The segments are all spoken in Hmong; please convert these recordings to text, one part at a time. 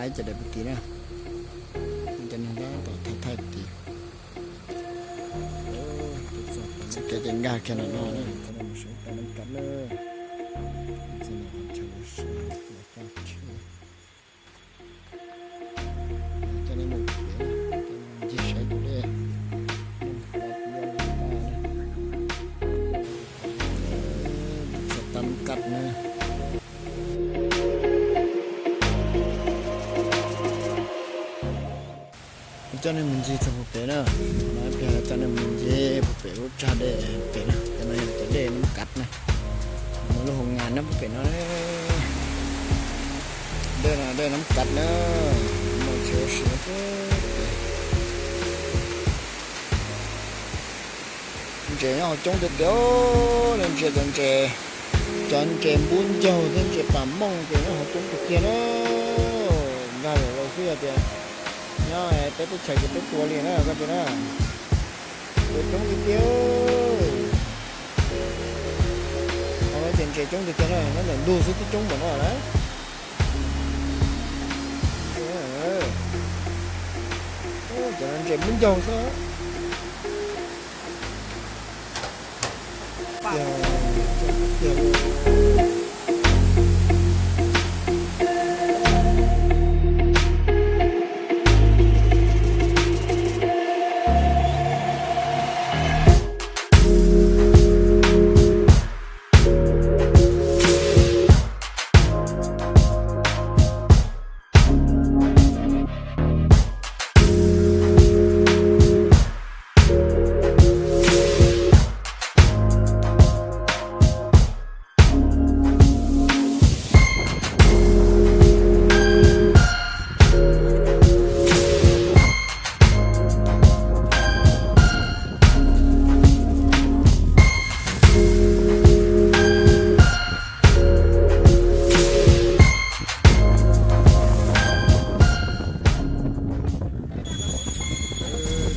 Cov daim puag tid na, cov neeg tab tom thaij thaij puag tid. Kev ces nkag kiag no no na, cov neeg mus sawv tau nab kav na. Cov neeg mus pem, cov neeg ncig saib tus dej, txog tau nab kav na. Coj nej mus ncig txog puag pem na. No pliag coj nej mus ncig puag pem lub tsag dej pem na. Cov no yog cov dej nab kav na. Muaj lub hoo nas nyob puag pem no. Dej no dej nab kav na. Muaj txhua si. Ntses nyob hauv coob tiag tiag, nej ntsia cov ntses, cov ntses npub ncaug thiab ntses pas mooj ces nyob hauv coob tiag tiag na. Nkag lawm los xwb yog tias nyob peb teb chaws ces peb tua li na koj ntsia na. Tua coob tiag tiag. Hauv no ces ntses coob tiag tiag na, nyob ntawm ntug xwb twb coob npaum no na. Cov no ntses npub ncaug xwb.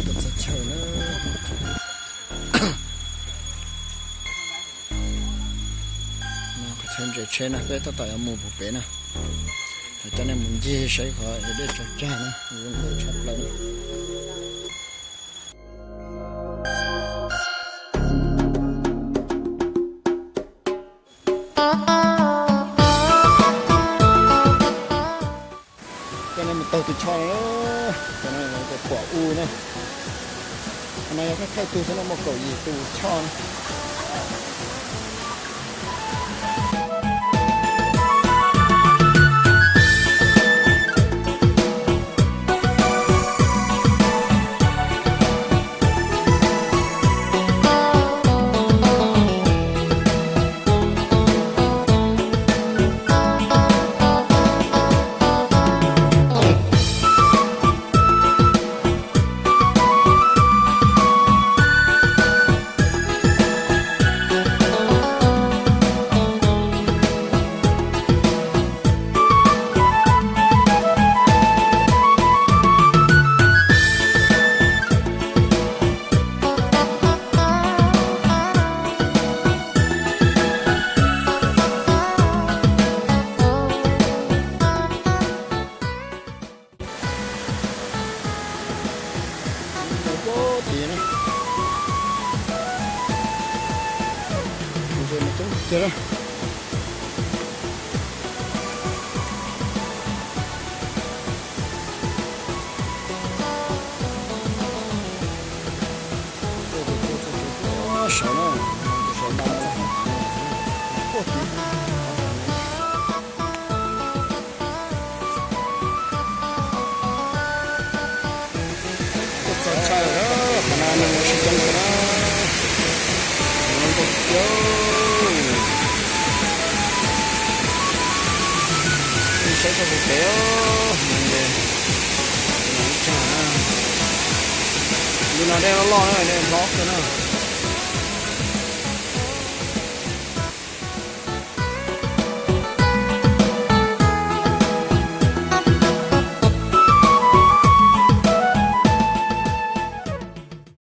Tuaj txog chaw na. Qhov chaw ntses tsheb na, peb tab tom yuav mus puag pem na. Coj nej mus ncig saib qhov dej tsaug tsag na, zoo nkauj tshaj plaws na. Coj nej mus taug tus choj na, cov no yog cov pom u na. Qhov no yog thawj thawj tug xwb na, muaj kaum yim tus choj na. Mus puag tid na. Ntses mas coob tiag tiag na. Tuaj tus tuaj txog tus tuaj saud na, tus saud nta txog puag tid. Tuaj txog chaw lawm, qhov no neeg sib coob kawg na. Zoo nkauj tiag. Saib txog puag pem, ntses, ntses tsag na. Li no dej loj loj na, dej hlob kawg na.